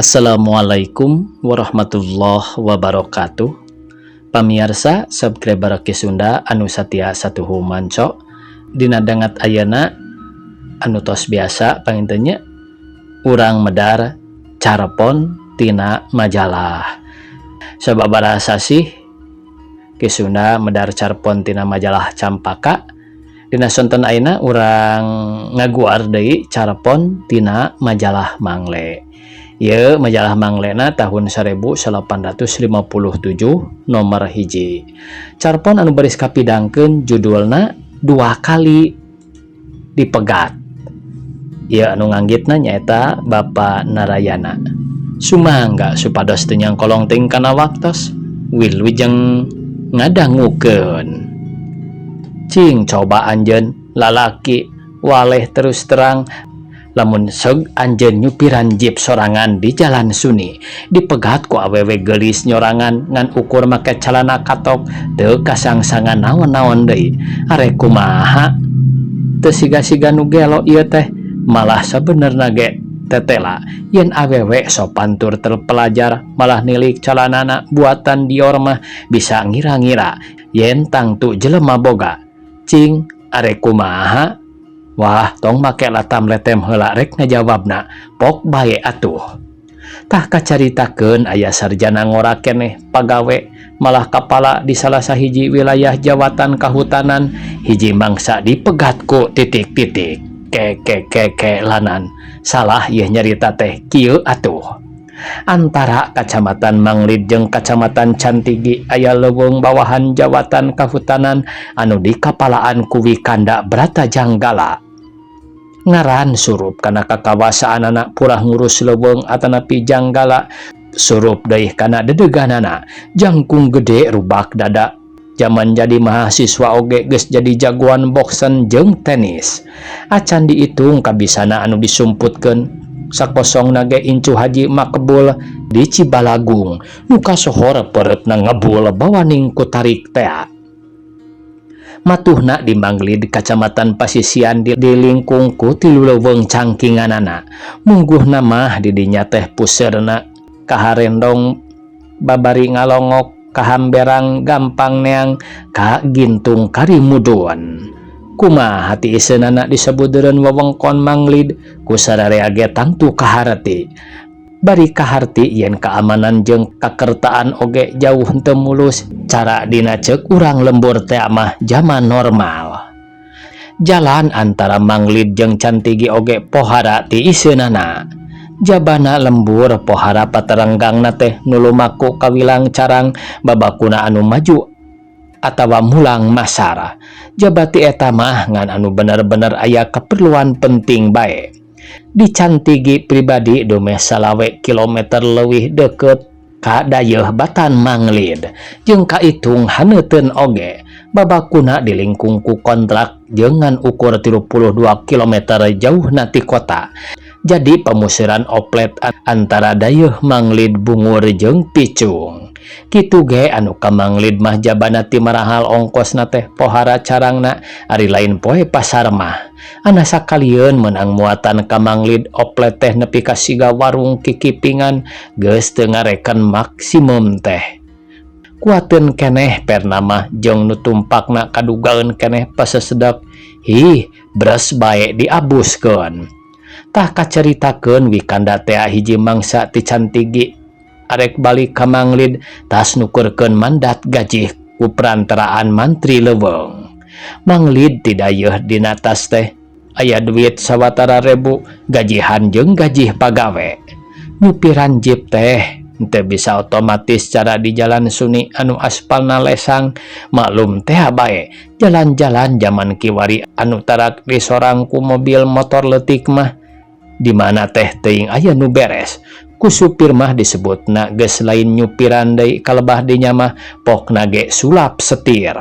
Assalamualaikum warahmatullahi wabarakatuh. Pamiarsa subscriber Ki Sunda anu satia satuhu manco, dina dangat ayeuna anu tos biasa panginten nya, urang medar carpon tina majalah. Sababaraha sasih Ki Sunda medar carpon tina majalah Campaka. Dina sonten ayeuna urang ngaguar deui carpon tina majalah Mangle. Ieu majalah Manglena tahun 1857 nomor 1. Carpon anu baris kapidangkeun judulna "Dua Kali Dipegat". Ieu anu nganggitna nyaeta Bapak Narayana. Sumangga supados teu nyangkolong teuing kana waktos, wilujeng ngadangukeun. Cing coba anjeun lalaki waleh terus terang, lamun seg anjeun nyupiran jeep sorangan di jalan suni, dipegat ku awewe geulis nyorangan ngan ukur make calana katok, teu kasangsangan naon-naon deui, arek kumaha? Teu siga-siga nu gelo ieu teh, malah sabenerna ge tetela yen awewe sopan tur terpelajar, malah nilik calanana buatan Dior mah bisa ngira-ngira yen tangtu jelema boga. Cing arek kumaha? Wah, tong make latam letem heula rek ngajawabna, pok bae atuh. Tah, kacaritakeun aya sarjana ngora keneh pagawe, malah kapala di salah sahiji wilayah jawatan kahutanan, hiji mangsa dipegat ku titik titik ke ke ke ke lanan. Salah ieu nyarita teh, kieu atuh. Antara Kacamatan Manglid jeung Kacamatan Cantigi aya leuweung bawahan jawatan kahutanan anu dikapalaan ku Wikanda Brata Janggala. Ngaran surup kana kakawasaanana, purah ngurus leuweung atanapi janggala, surup deui kana dedeganana, jangkung gede rubak dada. Zaman jadi mahasiswa oge geus jadi jagoan boxen jeung tenis. Acan diitung kabisana anu disumputkeun, sakosongna ge incu Haji Makbul di Cibalagung nu kasohor pereutna ngebul bawaning ku tarik tea. Matuhna di Manglid, Kacamatan Pasisian, di lingkung ku tilu leuweung cangkinganana. Mungguhna mah di dinya teh puseurna kaharendong babari ngalongok, kahamberang gampang neang, ka gintung karimudun. Kumaha tiiseunana disebuteureun wewengkon Manglid, ku sararea ge tangtu kaharti. Bari kaharti yen keamanan jeung kakertaan oge jauh henteu mulus cara dina ceuk urang lembur teh mah zaman normal. Jalan antara Manglid jeung Cantigi oge pohara tiiseunana. Jabana lembur pohara paterenggangna teh nu lumaku kawilang carang babakuna anu maju atawa mulang masara. Jabati eta mah ngan anu bener-bener aya keperluan penting bae. Di Cantigi pribadi dumeh 25 kilometer leuwih deukeut ka dayeuh batan Manglid jeung kaitung haneuteun oge. Babakuna di lingkung ku kontrak jeung ngan ukur 32 kilometer jauhna ti kota. Jadi pamusiran oplet antara dayeuh Manglid, Bungur jeung Picung. Kitu ge anu ka Manglid mah jabana ti marahal ongkosna teh pohara carangna, ari lain poe pasar mah. Ana sakalieun meunang muatan ka Manglid oplet teh nepi ka siga warung kikipingan geus teu ngareken maksimum teh. Kuateun keneh perna mah jeung nu tumpakna kadugaeun keneh pasesedek. Hih, bres bae diabuskeun. Tah, kacaritakeun Wikanda tea hiji mangsa ti Cantigi arek balik ka Manglid, tas nukerkeun mandat gajih ku perantaraan mantri leuweung. Manglid ti dayeuh dina tas teh aya duit sawatara rebu, gajihan jeung gajih pagawe. Nyupiran jeep teh henteu bisa otomatis cara di jalan suni anu aspalna lesang, maklum teh bae jalan-jalan zaman kiwari anu tarak disorang ku mobil motor leutik mah di mana teh teuing aya nu beres. Ku supir mah disebutna geus lain nyupiran deui, kalebah dinya mah pokna ge sulap setir.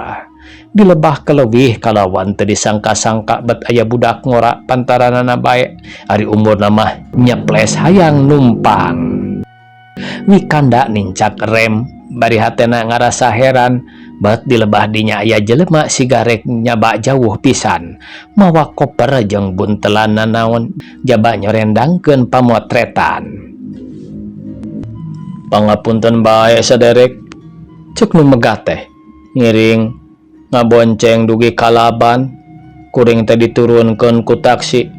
Di lebah kelewih kalawan teu disangka-sangka bet aya budak ngora pantaranana bae, ari umurna mah nyeples hayang numpang. Wikanda nincak rem bari hatena ngarasa heran bet di lebah dinya aya jelema siga rek nyaba jauh pisan, mawa koper jeung buntelan nanaon jaba nyorendangkeun pamotretan. Pangapunten bae saderek, cek nu megat teh ngiring ngabonceng dugi ka Laban. Kuring teh diturunkeun ku taksi,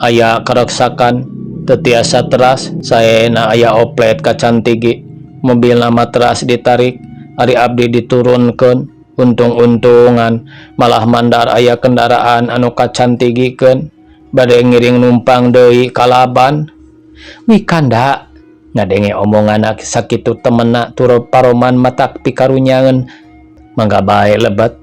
aya kareksakan teu tiasa teras, saena aya oplet ka Cantigi, mobilna mah teras ditarik, ari abdi diturunkeun. Untung-untungan malah mandar aya kendaraan anu ka Cantigikeun, bade ngiring numpang deui ka Laban. Wikanda ngadenge omonganna sakitu, temenna turut paroman matak pikarunyaeun, mangga bae lebet.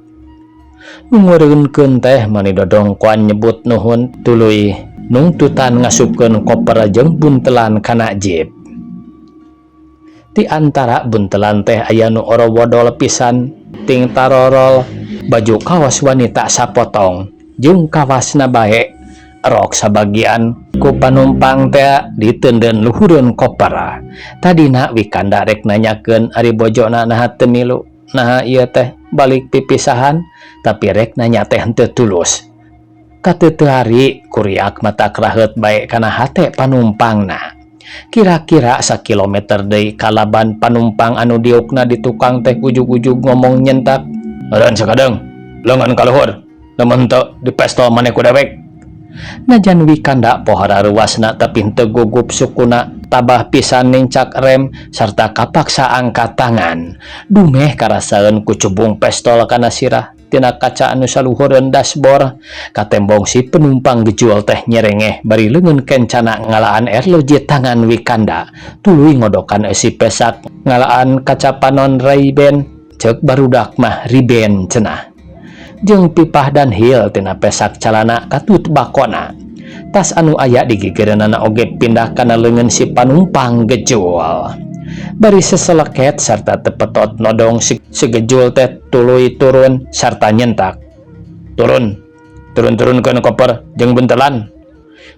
Nu ngeureunkeun teh mani dodongkoan nyebut nuhun, tuluy nungtutan ngasupkeun koper jeung buntelan kana jeep. Di antara buntelan teh aya nu orowodol pisan ting tarorol, baju kaos wanita sapotong jeung kawasna bae, rok sabagian ku panumpang teh diteundeun luhureun koper. Tadina Wikanda rek nanyakeun ari bojona naha teu milu, naha ieu teh balik pipisahan, tapi rek nanya teh henteu tulus. Kateuteuari kuriak matak raheut bae kana hate panumpangna. Kira-kira sakilometer deui ka Laban, panumpang anu diukna di tukang teh ujug-ujug ngomong nyentak, "Eureun sakadeung, leungeun ka luhur, lamun henteu dipestol maneh ku dewek." Najan Wikanda pohara ruasna, tapi henteu gugup sukuna, tabah pisan nincak rem sarta kapaksa angkat tangan. Dumeh karasaeun ku cubung pestol kana sirah tina kaca anu saluhureun dashboard. Katembong si penumpang gejul teh nyerengeh bari leungeun kencana ngalaan arloji tangan Wikanda, tuluy ngodokan eusi pesak, ngalaan kaca panon Ray-Ban, ceuk barudak mah riben cenah, jeung pipah Dunhill tina pesak calana katut bakona. Tas anu aya di gigireunana oge pindah kana leungeun si panumpang gejul. Bari seseleket sarta tepetot nodong, si gejul teh tuluy turun sarta nyentak, "Turun, turun-turunkeun koper jeung buntelan."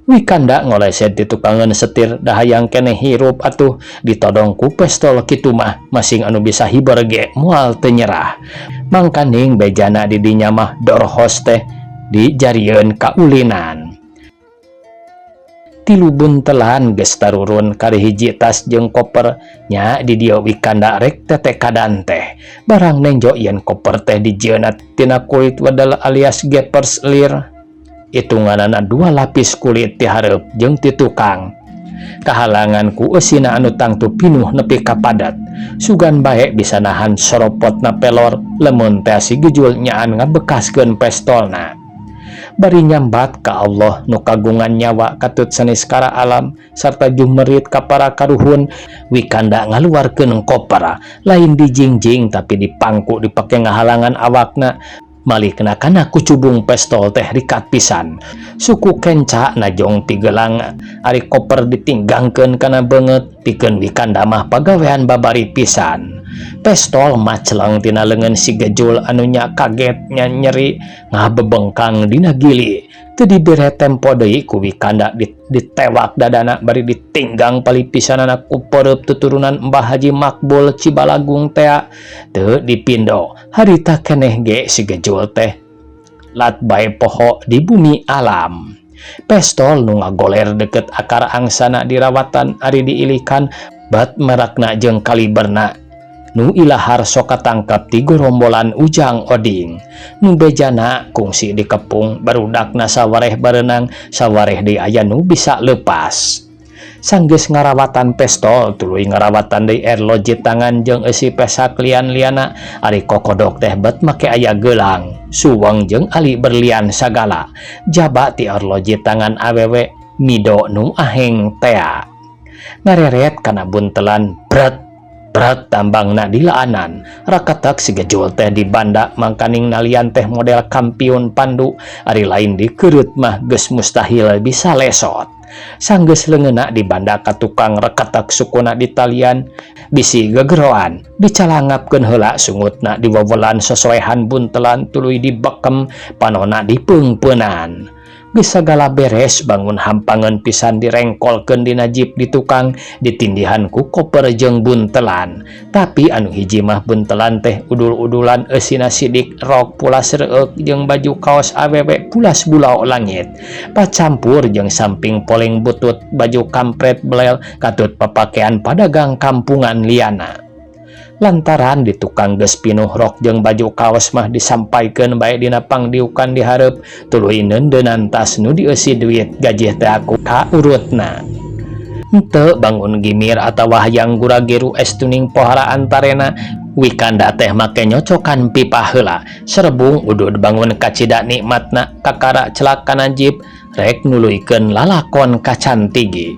Wikanda ngoleset di tukangeun setir, da hayang keneh hirup atuh. Ditodong ku pestol kitu mah masing anu bisa hiber ge moal teu nyerah. Mangkaning bejana di dinya mah dorhos teh dijarieun kaulinan. Tilu buntelan geus tarurun, kari hiji tas jeung koper nya. Di dieu Wikanda rek tetekadan teh barang nenjo yen koper teh dijieunna tina kulit wadal alias gepers lir, hitunganana dua lapis kulit ti hareup jeung ti tukang, kahalangan ku eusina anu tangtu pinuh nepi ka padat. Sugan bae bisa nahan soropotna pelor lemun teh si gejul nyaan ngabekaskeun pestolna. Bari nyambat ka Allah nu kagungan nyawa katut saniskara alam sarta jumerit ka para karuhun, Wikanda ngaluarkeun koper, lain dijingjing tapi dipangku, dipake ngahalangan awakna. Malikna kana kucubung pestol teh rikat pisan, suku kenca najong pigelang, ari koper ditinggangkeun kana beungeut. Pikeun Wikanda mah pagawean babari pisan. Pestol maceleng tina leungeun si gejul anu nya kaget nya nyeri ngabebengkang dina gili. Teu dibere tempo deui ku Wikanda ditewak dadana bari ditinggang palipisanana ku peureub tuturunan Mbah Haji Makbul Cibalagung tea. Teu dipindo, harita keneh ge si gejul teh lat bae poho di bumi alam. Pestol nu ngagoler deket akar angsana dirawatan, ari diilikan bat merakna jeung kaliberna nu ilahar sok katangkap ti gorombolan Ujang Oding. Nu bejana kungsi dikepung barudakna, sawareh barenang, sawareh deui aya nu bisa lepas. Sanggeus ngarawatan pestol, tuluy ngarawatan deui arloji tangan jeung eusi pesak lian-liana. Ari kokodok teh bet make aya gelang, suweng jeung ali berlian sagala, jaba ti arloji tangan awewe mido nu aheng tea. Ngareret kana buntelan, bret bret tambangna dilaanan, rakatak si gejul teh dibanda. Mangkaning nalian teh model kampiun pandu, ari lain dikereut mah geus mustahil bisa lesot. Sanggeus leungeunna dibanda ka tukang, rekatak sukuna di talian, bisi gegeroan. Dicalangapkeun heula sungutna, diwewelan sosoehan buntelan, tuluy dibekem, panona dipeungpeunan. Geus sagala beres bangun hampangeun pisan direngkolkeun dina jip di tukang ditindihan ku koper jeung buntelan. Tapi anu hiji mah buntelan teh udul-udulan eusina sidik rok pulas reueuk jeung baju kaos awewe pulas bulau langit. Pacampur jeung samping poleng butut baju kampret belel katut papakean padagang kampungan liana. Lantaran di tukang geus pinuh rok jeung baju kaos mah disampaikeun bae dina pangdiukan di hareup tuluy neundeunan tas nu dieusi duit gajih teh aku ka urutna. Henteu bangun gimir atawa hayang gura-giru estuning pohara antarena Wikanda teh make nyocokan pipa heula serebung udud bangun kacida nikmatna kakara celak kana jip rek nuluykeun lalakon kacantigi.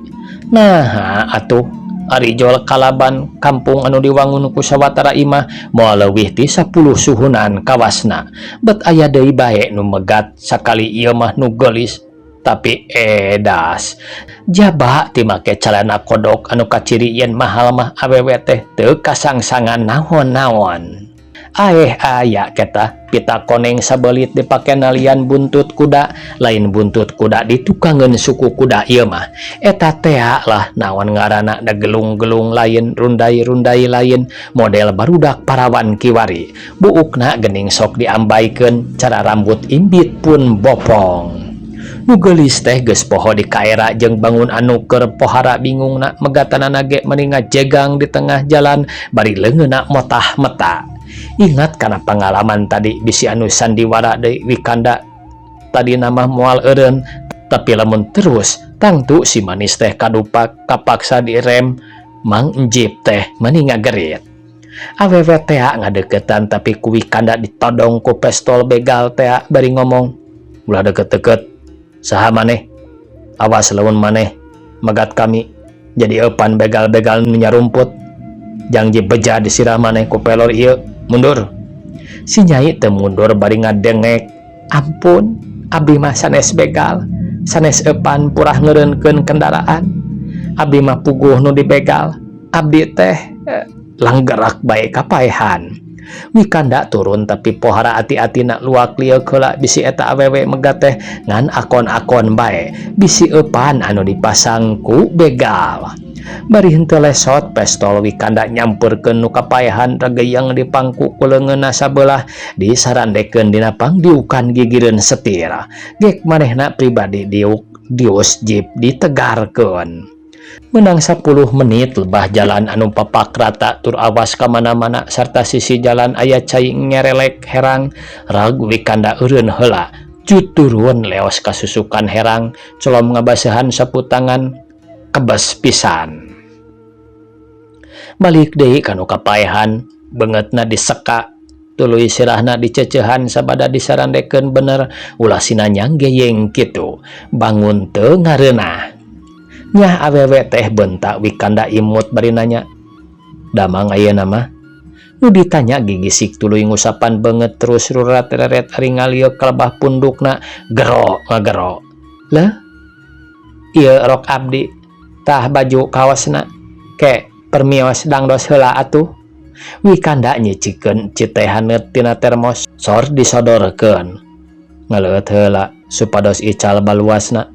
Naha atuh ari jol kalaban kampung anu diwangun ku sawatara imah moal leuwih ti 10 suhunan kawasna bet aya deui bae nu megat sakali ieu mah nu geulis tapi edas jaba ti make calana kodok anu kaciri yen mahal mah awewe teh teu kasangsangan naon-naon. Aeh aya keta pita koneng sabelit dipake nalian buntut kuda lain buntut kuda ditukangeun suku kuda ieu mah eta tea lah naon ngaranna da gelung-gelung lain rundai-rundai lain model barudak parawan kiwari buukna geuning sok diambaikeun cara rambut imbit pun bopong. Nu geulis teh geus poho di kaera jeung bangun anu keur pohara bingungna megatanana ge meni ngajegang di tengah jalan bari leungeunna motah meta. Ingat kana pangalaman tadi bisi anu sandiwara deui Wikanda tadi nama moal eureun tapi lamun terus tangtu si manis teh kadupak kapaksa direm mang enjip teh meni ngagerit. Awewe tea ngadeukeutan tapi ku Wikanda ditodong ku pestol begal tea bari ngomong ulah deket-deket saha maneh awas lamun maneh megat kami jadi eupan begal-begal nu nyarumput jangji beja disirah maneh ku pelor ieu mundur. Si nyai teu mundur bari ngadengek ampun abdi mah sanes begal sanes eupan purah ngeureunkeun kendaraan abdi mah puguh nu dibegal abdi teh langgerak bae kapaehan. Wikanda turun tapi pohara ati-atina luak lieuk heula bisi eta awewe megat teh ngan akon-akon bae bisi eupan anu dipasang ku begal. Bari henteu lesot pestol Wikanda nyampeurkeun nu kapaehan regeyeng dipangku ku leungeunna sabelah disarandekeun dina pangdiukan gigireun setir. Gek manehna pribadi diuk dius jip ditegarkeun. Menang 10 menit lebah jalan anu papak rata tur awas ka mana-mana sarta sisi jalan aya cai ngerelek herang rag Wikanda eureun heula cut turun leos kasusukan herang colom ngabasahan sapu tangan kebes pisan. Balik deui kanu kapaehan beungeutna diseka tuluy sirahna dicecehan sabada disarandekeun bener ulah sinanyang geyeng kitu bangun teu ngareunah. Nyah awewe teh bentak Wikanda imut bari nanya damang ayeuna mah nu ditanya gigisik tuluy ngusapan beungeut terus rurat reret ari ngalieu kalebah pundukna gero ngagero leh ieu rok abdi tah baju kaosna ke permios dangdos heula atuh. Wikanda nyicikeun cite haneut tina termos sor disodorkeun ngaleueut heula supados ical baluasna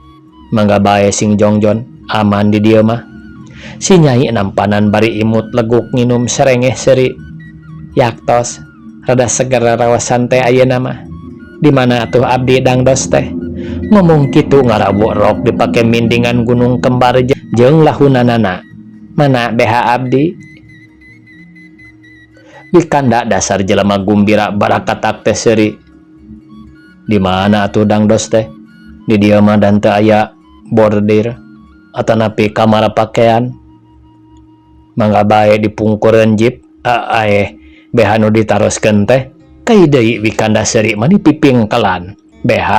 mangga bae sing jongjon aman di dieu mah. Si nyai nampanan bari imut leguk nginum serengeh seuri yaktos rada seger rawasan teh ayeuna mah di mana atuh abdi dangdos teh ngomong kitu ngarawuk rok dipake mindingan gunung kembar jeung lahunanana mana BH abdi. Wikanda dasar jelema gumbira barakatak teh seuri di mana atuh dangdos teh di dieu mah dan teu aya bordir atanapi kamar pakaian mangga bae dipungkureun jip aeh BH nu ditaroskeun teh kai deui Wikanda seuri mani pipingkelan BH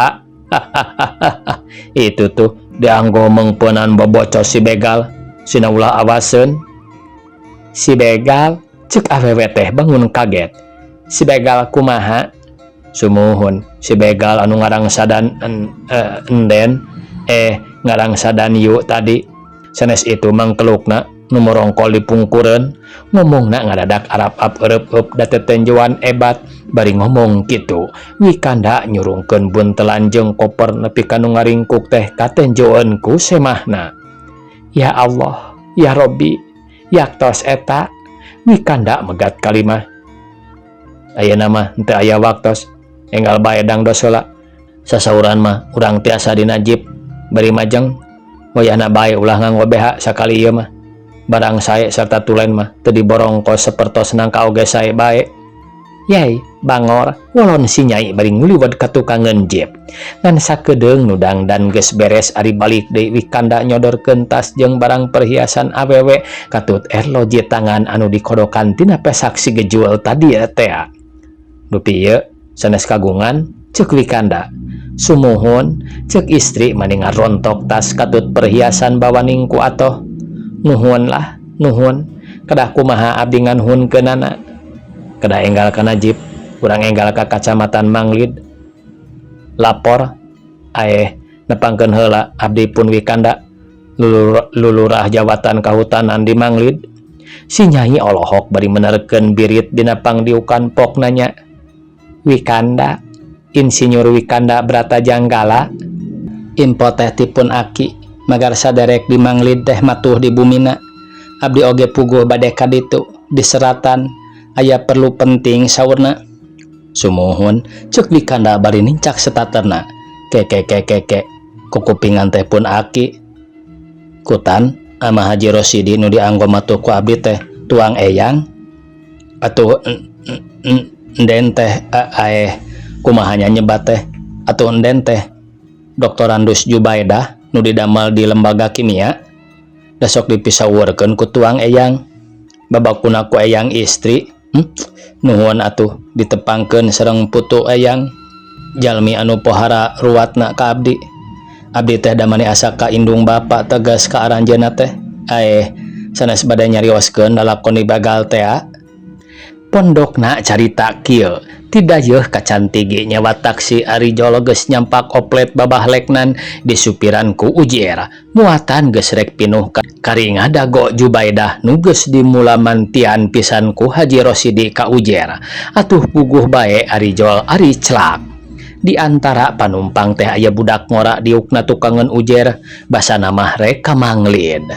itu tuh dianggo meungpeunan bobocos si begal sina ulah awaseun si begal cek awewe teh bangun kaget si begal kumaha sumuhun si begal anu ngarangsadan enden ngarangsadan yu tadi sanes itu mangkelukna nu morongkol dipungkureun ngomongna ngadadak arap-ap ereup-eup da tetenjoan ebat Bari ngomong kitu, Wikanda nyurungkeun buntelan jeung koper nepi ka nu ngaringkuk teh katenjoeun ku semahna. Ya Allah, ya Robbi, yaktos eta, Wikanda megat kalimah. Ayeuna mah henteu aya waktos, enggal bae dangdos heula. Sasauran mah urang tiasa dina jeep bari majeng, wayahna bae ulah nganggo BH sakali ieu mah. Barang sae sarta tulen mah teu diborong kos sapertos nangka oge sae bae. Yai, bangor, wolon si Nyai bari nguliwet ka tukangeun jeep. Ngan sakedeung nu dangdan geus beres ari balik deui Wikanda nyodorkeun tas jeung barang perhiasan awewe katut erloji tangan anu dikodokan tina pesak si gejul tadi tea. Dupi ieu sanes kagungan ceuk Wikanda. Sumuhun ceuk istri mani ngarontok tas katut perhiasan bawaning ku atoh. Nuhun lah, nuhun. Kedah kumaha abdi nganuhunkeunana. Kedah enggal kana jeep, urang enggal ka Kacamatan Manglid. Lapor, aeh nepangkeun heula abdi pun Wikanda lulurah jawatan kahutanan di Manglid. Si Nyai olohok bari menerkeun birit dina pangdiukan pok nanya. Wikanda, Insinyur Wikanda Bratajanggala, info teh tipun aki, magar saderek di Manglid teh matuh di bumina. Abdi oge puguh bade ka ditu di seratan aya perlu penting saurna. Sumuhun ceuk Wikanda bari nincak setaterna. Keke keke ke kukupingan teh pun aki. Kutan ama Haji Rosidi nu dianggo matuh ku abdi teh tuang eyang atuh enden teh aeh kumaha nya nyebat teh atuh enden teh Doktorandus Jubaidah nu didamel di lembaga kimia da sok dipisawurkeun ku tuang eyang babakuna ku eyang istri. Nuhun atuh ditepangkeun sareng putu eyang jalmi anu pohara ruwatna ka abdi. Abdi teh damani asa ka indung bapa tegas ka aranjeunna teh aeh sanes bade nyarioskeun lalakon dibagal tea. Pondokna carita kieu tidayeuh kacantigi nyewa taksi ari jol geus nyampak oplet babah leknan disupiran ku Ujer muatan geus rek pinuh kari ngadago Jubaidah nu geus dimulamantian pisan ku Haji Rosidi ka Ujer atuh puguh bae ari jol ari celak. Di antara panumpang teh aya budak ngora diukna tukangeun Ujer basana mah rek ka Manglid.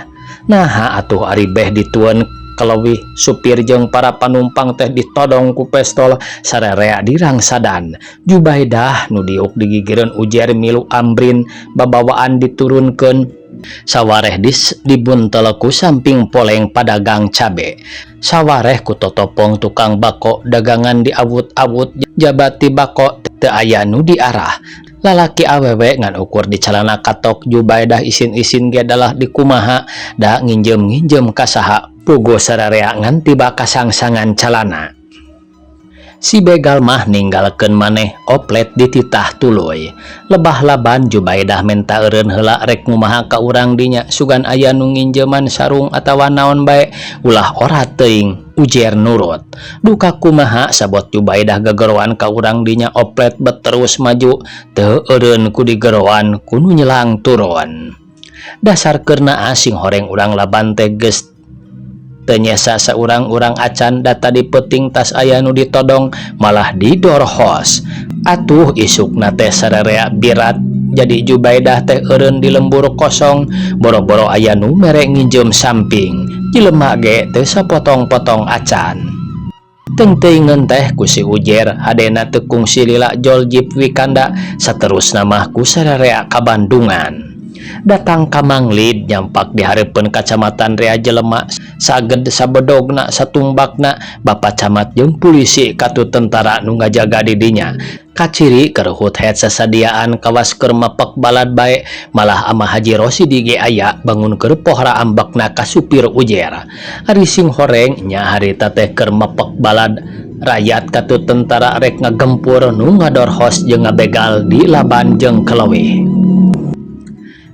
Naha atuh ari beh ditueun kelewih supir jeung para panumpang teh ditodong ku pestol sarerea dirangsadan. Jubaidah nu diuk digigireun Ujer milu ambrin babawaan diturunkeun sawareh dibuntel ku samping poleng padagang cabe sawareh ku totopong tukang bako dagangan diawut-awut jabati bako teu aya nu diarah. Lalaki awewe ngan ukur di calana katok Jubaidah isin-isin ge dalah dikumaha da nginjem-nginjem ka saha puguh sararea ngan tiba kasangsangan calana. Si begal mah ninggalkeun maneh oplet dititah tuluy. Lebah laban Jubaidah menta eureun heula rek ngumaha ka urang dinya sugan aya nu nginjeman sarung atawa naon bae ulah ora teuing Ujer nurut. Duka kumaha sabot Jubaidah gegeroan ka urang dinya oplet bet terus maju teu eureun ku digeroan ku nu nyelang turun. Dasar keur naas sing horeng urang laban teh geus teu nyesa saurang-urang acan da tadi peuting tas aya nu ditodong malah didorhos. Atuh isukna teh sararea birat jadi Jubaidah teh eureun di lembur kosong boro-boro aya nu mere nginjem samping jelema ge teu sapotong-potong acan. Teung-teuingeun teh ku si Ujer hadena teu kungsi lila jol jip Wikanda saterusna mah ku sararea ka Bandungan. Datang ka Manglid nyampak di hareupeun kacamatan rea jelema saged sabedogna satumbakna bapak camat jeung pulisi katut tentara nu ngajaga di dinya. Kaciri kerehut head sasadiaan kawas keur mapek balad bae malah ama Haji Rosidi ge aya bangun keur pohra ambekna ka supir Ujer. Ari sing horeng nya harita teh keur mepek balad rakyat katut tentara rek ngagempur nu ngadorhos jeung ngabegal di laban jeung kelewih.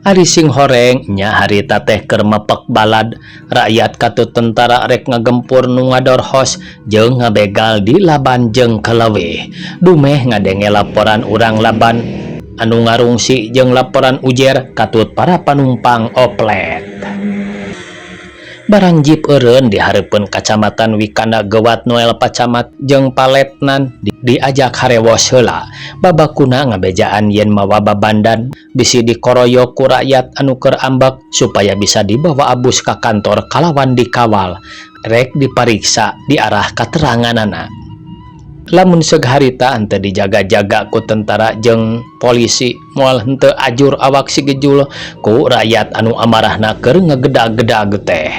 Ari sing horeng nya harita teh keur mepek balad rakyat katut tentara rek ngagempur nu ngadorhos jeung ngabegal di laban jeung kelewih. Dumeh ngadenge laporan urang laban anu ngarungsi jeung laporan Ujer katut para panumpang oplet. Barang jip eureun di hareupeun kacamatan, Wikanda gewat noel Pa Camat jeung Pa Letnan diajak harewos heula. Babakuna ngabejaan yen mawa babandan bisi dikoroyok ku rakyat anu keur ambek, supaya bisa dibawa abus ka kantor kalawan dikawal, rek dipariksa diarah kateranganana. Lamun seug harita henteu dijaga-jaga ku tentara jeung polisi, moal henteu ajur awak si Gejul ku rakyat anu amarahna keur ngegedag-gedag teh.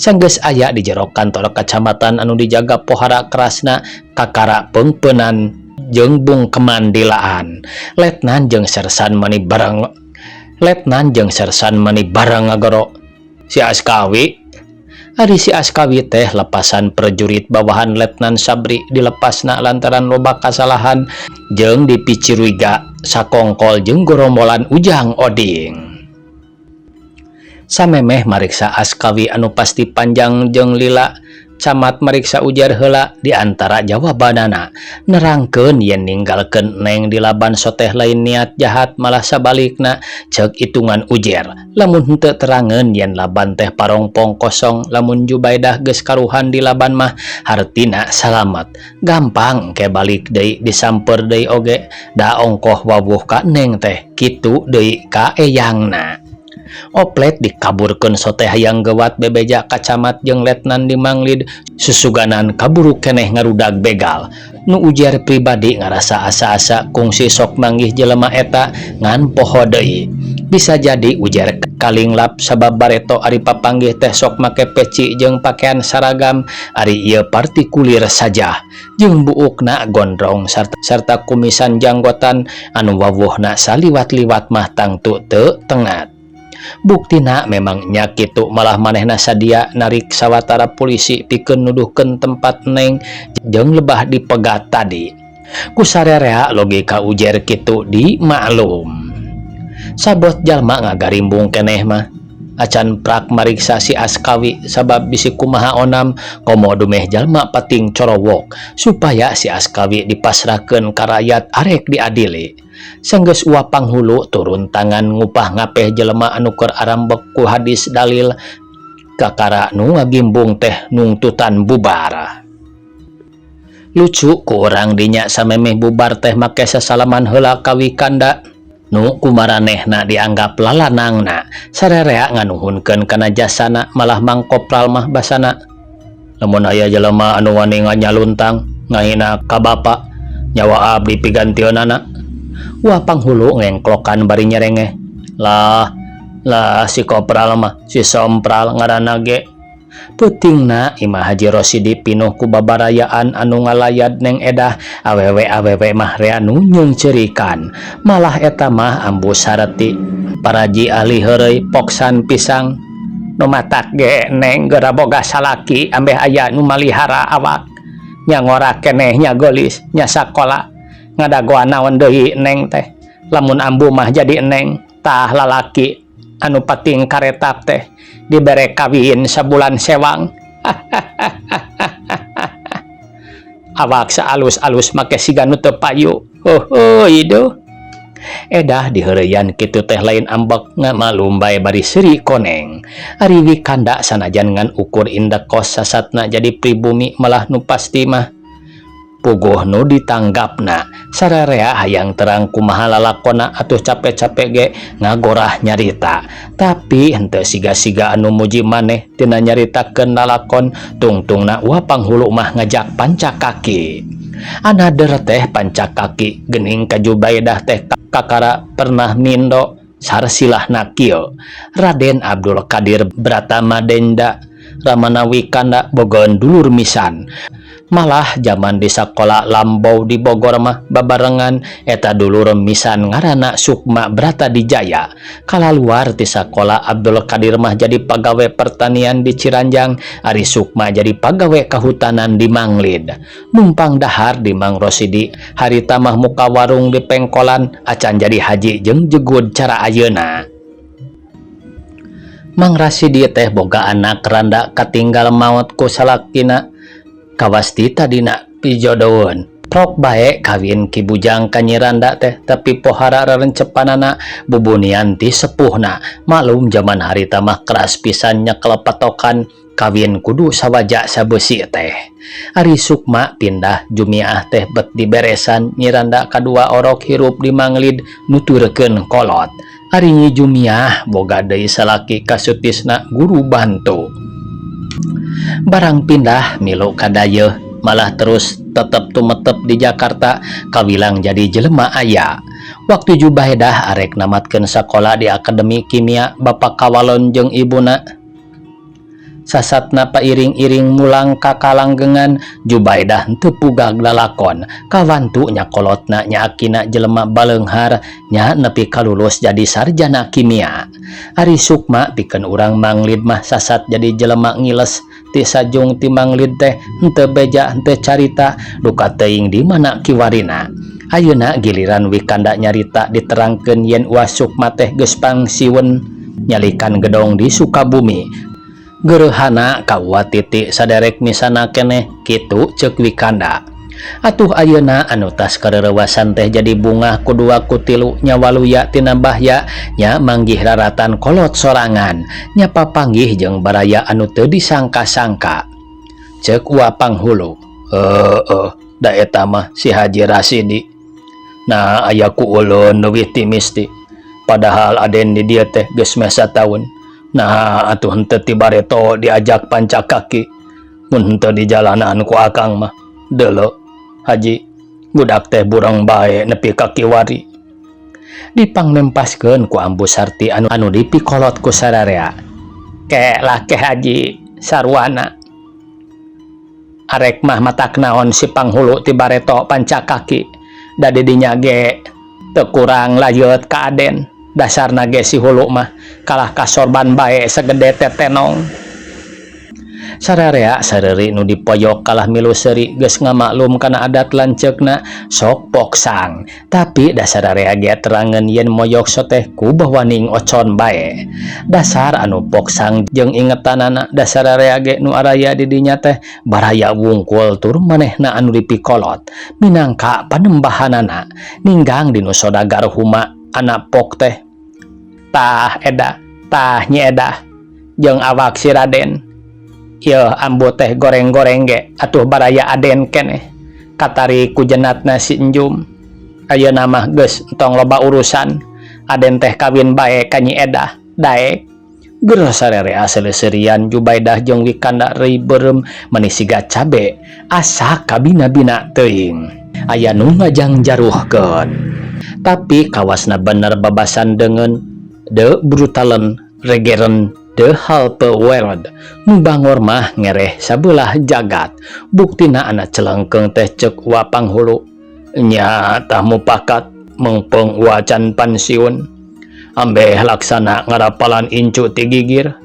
Sanggeus aya di jero kantor kacamatan anu dijaga pohara kerasna, kakara peungpeunan jeung bungkeman dilaan. Letnan jeung sersan mani bareng ngagoro, "Si Askawi?" Ari si Askawi teh lepasan prajurit bawahan Letnan Sabri, dilepasna lantaran loba kasalahan jeung dipicuriga sakongkol jeung gorombolan Ujang Oding. Samemeh mariksa Askawi anu pasti panjang jeung lila, camat mariksa Ujer heula. Di antara jawabanana nerangkeun yen ninggalkeun Neng di Laban Soteh lain niat jahat, malah sabalikna. Cek hitungan Ujer, lamun henteu terangeun yen Laban teh parongpong kosong, lamun Jubaidah geus karuhan di Laban mah hartina salamet, gampang ke balik deui, disamper deui oge da ongkoh wawuh ka Neng teh, kitu deui ka eyangna. Oplet dikaburkeun soteh hayang gewat bebeja ka camat jeung letnan di Manglid, susuganan kaburu keneh ngarudag begal. Nu Ujer pribadi ngarasa asa-asa kungsi sok manggih jelema eta, ngan poho deui. Bisa jadi Ujer kalinglap sabab bareto ari papanggih teh sok make peci jeung pakaian saragam, ari ieu partikulir saja, jeung buukna gondrong sarta kumisan janggotan anu wawuhna saliwat-liwat mah tangtu teu tengat. Buktina memang nya kitu, malah manehna sadia narik sawatara polisi pikeun nuduhkeun tempat Neng jeung lebah dipegat tadi. Ku sarerea logika Ujer kitu dimaklum. Sabot jalma ngagarimbung keneh mah acan prak mariksa si Askawi, sabab bisi kumaha onam, komo dumeh jalma pating corowok, supaya si Askawi dipasrahkeun ka rakyat arek diadili. Sanggeus Uwa Panghulu turun tangan ngupah ngapeh jelema anu keur arambek ku hadis dalil, kakara nu ngagimbung teh nungtutan bubar. Lucu ku urang dinya, samemeh bubar teh make sasalaman heula ka Wikanda nu kumaranehna dianggap lalanangna, sarerea nganuhunkeun kana jasana. Malah Mang Kopral mah basana, "Lamun aya jelema anu wani ngaluntang ngahina ka bapa, nyawa abdi pigantionana." Wa Panghulu ngengklokan bari nyerengeh, "Lah lah, si Kopral mah, si Sompral ngaranna ge." Peutingna Imah Haji Rosidi pinuh ku babarayaan anu ngalayad Neng Edah. Awewe-awewe mah rea nu nyungceurikan, malah eta mah Ambu Sareti paraji ahli heureuy poksan pisang. "Nu matak ge Neng geura boga salaki, ambeh aya nu malihara awak. Nya ngora keneh, nya geulis, nya sakola, ngadagoan naon deui Neng teh? Lamun ambu mah jadi Neng, tah lalaki anu pating karetap teh dibere kawin sabulan sewang. Awak saalus-alus make siga nu teu payu. Heuheuy duh." Edah diheureuyan kitu teh lain ambek, ngamalum bae bari seuri koneng. Ari Wikanda sanajan ngan ukur indekos sasatna jadi pribumi, malah nu pasti mah puguh nu ditanggapna. Sararea hayang terang kumaha lalakona, atuh capek-capek ge ngagorah nyarita, tapi henteu siga-siga anu muji maneh tina nyaritakeun lalakon. Tungtungna Wa Panghulu mah ngajak pancak kaki. Another teh pancak kaki gening ka Jubaidah teh kakara pernah mindo. Sarsilahna kieu: Raden Abdul Qadir Bratama Denda Ramana Wikanda bogoeun dulur misan, malah zaman di sakola Lambau di Bogor mah babarengan. Eta dulur misan ngaranna Sukma Bratadijaya. Kalaluar ti sakola, Abdul Qadir mah jadi pagawe pertanian di Ciranjang, ari Sukma jadi pagawe kehutanan di Manglid. Numpang dahar di Mang Rosidi harita mah muka warung di pengkolan, acan jadi haji jeung jegud cara ayeuna. Mang Rasidi teh boga anak randa katinggal maot ku salakina, kawasti tadina pijodoeun. Prok bae kawin Ki Bujang ka Nyi Randa teh tapi pohara rerencepanana bubunian ti sepuhna. Maklum jaman harita mah keras pisan nyekel patokan kawin kudu sawaja sabeusi teh. Ari Sukma pindah Jumiah teh bet diberesan Nyi Randa kadua orok hirup di manglid nuturkeun kolot. Ari Nyi Jumiah boga deui salaki kasutisna guru bantu. Barang pindah milu ka dayeuh malah terus tetep tumetep di Jakarta kawilang jadi jelema aya. Waktu Jubaedah arek namatkeun sakola di Akademi Kimia bapak kawalon jeung ibuna. Sasatna pairing-iring mulang ka kalanggengan Jubaedah henteu pugag lalakon kawantu nya kolotna nya akina jelema baleunghar nya nepi ka lulus jadi sarjana kimia. Ari Sukma pikeun urang manglid mah sasat jadi jelema ngiles ti sajung ti manglid teh henteu beja henteu carita duka teuing di mana kiwarina. Ayeuna giliran Wikanda nyarita diterangkeun yen Uwa Sukma teh geus pangsiweun nyalikan gedong di Sukabumi. Gerehana ka Uwa Titi saderek misana keneh kitu ceuk Wikanda. Atuh ayeuna anu tas kareurewasan teh jadi bungah ku dua ku tilu nya waluya tina bahya nya manggih raratan kolot sorangan nya papanggih jeung baraya anu teu disangka-sangka. Ceuk Uwa Panghulu, heueuh da eta mah si Haji Rasidi. Nah aya ku ulun leuwih ti misti. Padahal aden di dieu teh geus meh sataun. Nah atuh henteu ti bareto diajak pancak kaki. Mun henteu di jalanan ku akang mah. Deuleu Haji budak teh burang bae nepi ka kiwari. Dipangnempaskeun ku Ambu Sarti anu dipikolot ku sararea. Ke lah ke Haji sarwana. Arek mah matak naon si panghulu ti bareto pancak kaki. Da di dinya ge teu kurang layeut ka aden. Dasarna ge si hulu mah kalah ka sorban bae segede tetenong. Sararea sareuri nu dipoyok kalah milu seuri geus ngamaklum kana adat lanceukna sok poksang. Tapi da sararea ge terangeun yen moyok soteh ku bawaning ocon bae. Dasar anu poksang jeung ingetanana da sararea ge nu araya di dinya teh baraya wungkul tur manehna anu dipikolot minangka panembahanana ninggang dinu sodagar huma anak pok teh. Tah edah, tah Nyi Edah jeung awak si Raden. Ieu ambu teh goreng-goreng ge atuh baraya aden keneh. Katari ku jenatna si Enjum. Ayeuna mah geus entong loba urusan. Aden teh kawin bae ka Nyi Edah, daek. Geura sarerea seleuserian Jubaidah jeung Wikanda reuy beureum meni siga cabe asa kabina-bina teuing. Aya nu ngajangjaruhkeun. Tapi kawasna bener babasan deungeun de brutalen regeren de halpe wereld nu bangor mah ngereh sabelah jagat. Buktina anak celengkeung teh ceuk Wa Panghulu nya tah mupakat mengpeung Wa can pansiun ambeh laksana ngarapalan incu ti gigir.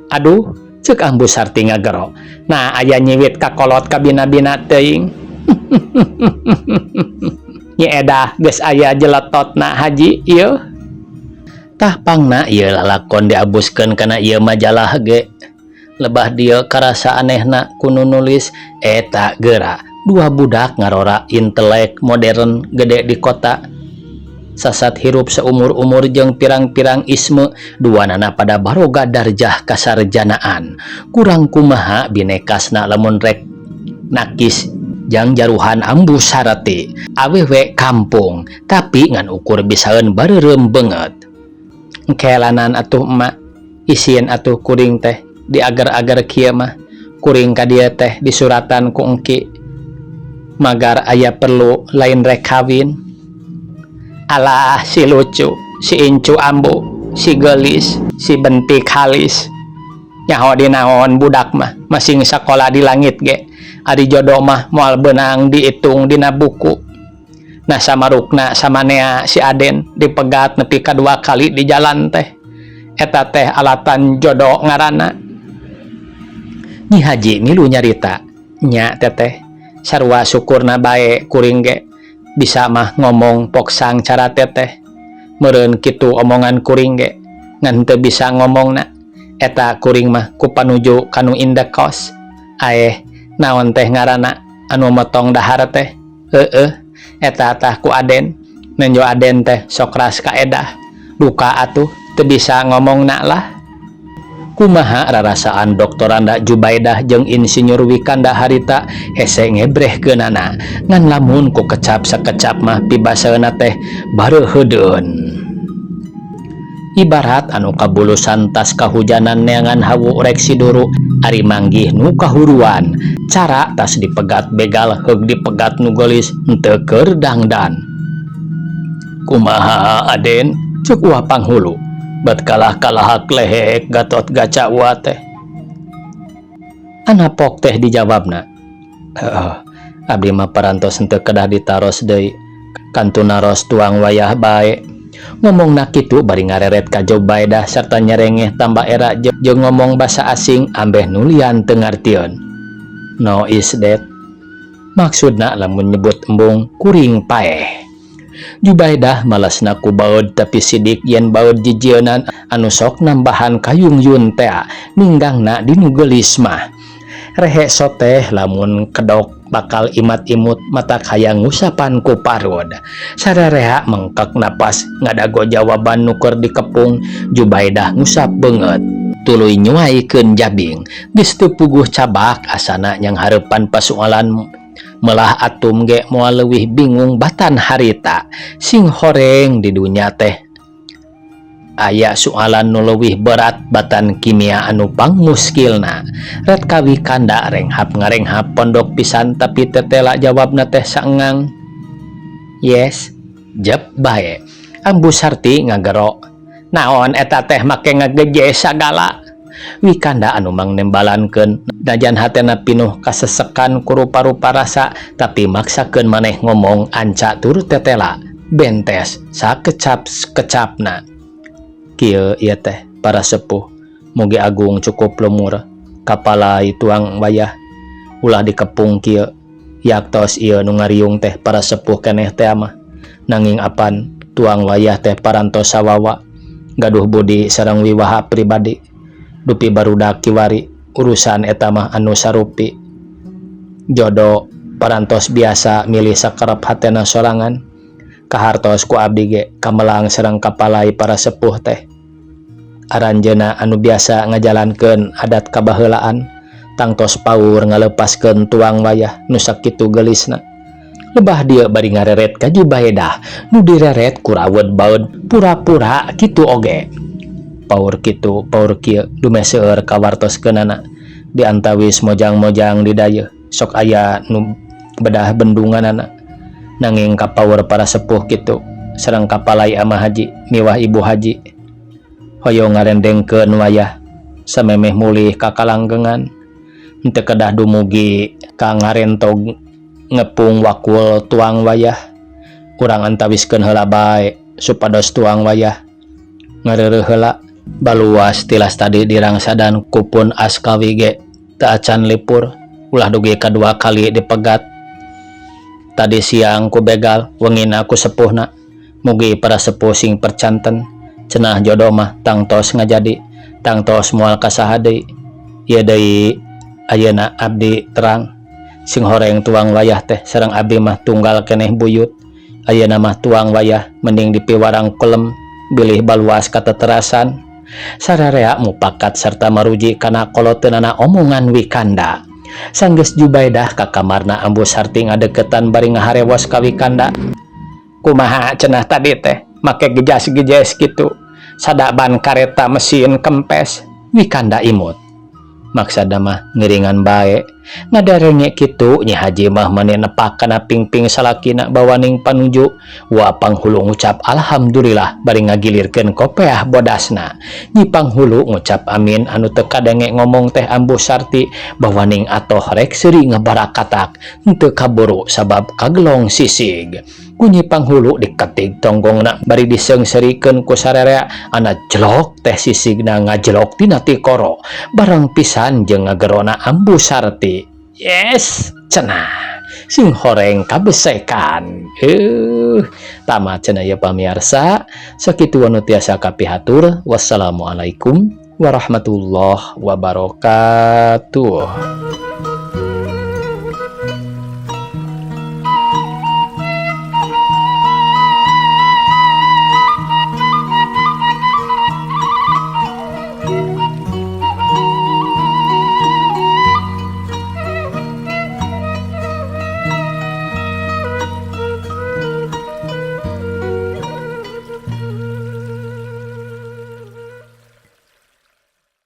Aduh ceuk Ambu Sarti ngagero nah aya nyiwit ka kolot kabina-bina teuing. Nyi Edah geus aya jeletotna haji ieu. Tah pangna ieu lalakon diabuskeun kana ieu majalah ge. Lebah dieu karasa anehna ku nu nulis eta geura dua budak ngarora intelek modern gede di kota. Sasat hirup seumur-umur jeung pirang-pirang isme duanana pada baroga darjah kasarjanaan. Kurang kumaha binekasna lamun rek nakis jang jaruhan Ambu Sarti awewe kampung tapi ngan ukur bisaeun bareureum beungeut. Kelanan atuh emak isien atuh kuring teh diagar-agar kieu mah kuring ka dieu teh disuratan ku engki magar aya perlu lain rek kawin. Alah si lucu si incu ambu si gelis si bentik halis nyaho dinaon budak mah masing sakola di langit ge ari jodoh mah moal beunang diitung dina buku. Nah samarukna samanea si Aden dipegat nepi ka dua kali di jalan teh eta teh alatan jodoh ngaranna. Nyi Haji milu nyarita nya teteh sarua syukurna bae kuring ge bisa mah ngomong poksang cara teteh meureun kitu omongan kuring ge ngan teu bisa ngomongna eta kuring mah ku panuju kanu indekos aeh naon teh ngaranna anu motong dahar teh. Heeh, eta tah ku Aden. Nenjo Aden teh sok ras kaedah. Duka atuh teu bisa ngomongna lah. Kumaha rarasaan Doktoranda Jubaidah jeung Insinyur Wikanda harita hese ngebrehkeunana ngan lamun ku kecap sakecap mah pibaseuna teh bareuheudeun. Ibarat anu kabulusan tas kahujanan neangan hawu rek siduru ari manggih nu kahuruan cara tas dipegat begal heug dipegat nu geulis henteu keur dangdan. Kumaha Aden? Ceuk Uwa Panghulu. Bet kalah kalahak lehek Gatot Gaca Uwa teh. Anapok teh dijawabna. Heeh, abdi mah parantos henteu kedah ditaros deui. Kantun naros tuang wayah bae. Ngomongna kitu bari ngareret ka Jubaidah sarta nyerengeh tambah era jeung ngomong basa asing ambeh nu lian teu ngartieun. No is that. Maksudna lamun nyebut embung kuring paeh. Jubaidah malasna ku baeud tapi sidik yen baeud jijieunan anu sok nambahan kayungyun tea ninggangna di nu geulis mah. Rehe soteh lamun kedok bakal imat-imut matak hayang ngusapan ku parud. Sararea mengkek napas ngadago jawaban nu keur dikepung, Jubaidah ngusap beungeut. Tuluy nyuaikeun jabing. Geus teu puguh cabak asana nyanghareupan pasualan melah atum ge moal leuwih bingung batan harita. Sing horeng di dunya teh aya soalan nu leuwih berat batan kimia anu pangmuskilna. Ret ka Wikanda renghap ngarenghap pondok pisan tapi tetela jawabna teh saengang. Yes, jep bae. Ambu Sarti ngagero. Naon eta teh make ngageje sagala. Wikanda anu mangnembalankeun najan hatena pinuh kasesekan ku rupa-rupa rasa tapi maksakeun maneh ngomong anca tur tetela bentes sakecap-kecapna. Kieu ieu teh para sepuh mugi agung cukup lumur kapalai tuang wayah ulah dikepung kieu yaktos ieu nu ngariung teh para sepuh keneh teh mah nanging apan tuang wayah teh parantos sawawa gaduh budi sareng wiwaha pribadi dupi barudak kiwari urusan eta mah anu sarupi jodo parantos biasa milih sakerep hatena sorangan kahartos ku abdi ge kamelang sareng kapalai para sepuh teh aranjeuna anu biasa ngajalankeun adat kabaheulaan tangtos paur ngalepaskeun tuang wayah nu sakitu geulisna. Lebah dieu bari ngareret ka Jubaedah nu direret ku rawed baeud pura-pura kitu oge. Paur kitu paur kieu dumeh seueur kawartoskeunana di antawis mojang-mojang di dayeuh sok aya nu bedah bendunganana nanging kapaur para sepuh kitu sareng kapalai ama haji miwah ibu haji hoyong ngarendengkeun wayah samemeh mulih ka kalanggengan henteu kedah dumugi ka ngarentog ngepung wakul tuang wayah urang antawiskeun heula bae supados tuang wayah ngareureuh heula baluas tilas tadi dirangsadan ku pun askawi ge teu acan lipur ulah dugi kadua kali dipegat tadi siang ku begal wengina ku sepuhna mugi para sepuh sing percanten cenah jodoh mah tangtos ngajadi tangtos moal ka saha deui ieu deui ayeuna abdi terang sing horeng tuang wayah teh sareng abdi mah tunggal keneh buyut ayeuna mah tuang wayah mending dipiwarang kulem bilih baluas kateterasan. Sararea mupakat serta maruji kana koloteunana omongan Wikanda. Sanggeus Jubaidah ka kamarna Ambu Sarti ngadeukeutan bari ngaharewos ka Wikanda. Kumaha cenah tadi teh make gejas-gejes kitu sadaban kareta mesin kempes. Wikanda imut. Maksada mah ngiringan bae ngadarenge kitu Nyi Haji mah mani nepak kana pingping salakina bawaning panuju Wa Panghulu ngucap alhamdulillah bari ngagilirkeun kopeah bodasna. Nyi Panghulu ngucap amin anu teu kadenge ngomong teh Ambu Sarti bawaning atoh rek seuri ngabarakatak henteu kaburu sabab kagelong sisig. Ku Nyi Panghulu diketig tonggongna bari diseungseurikeun ku sararea ana jelok teh sisigna ngajelok tina tikoro bareng pisan jeung ngagerona Ambu Sarti. Yes, cenah sing horeng kabesekan. Tamat cenah ya pamiarsa, sakitu anu tiasa kapihatur. Wassalamualaikum warahmatullahi wabarakatuh.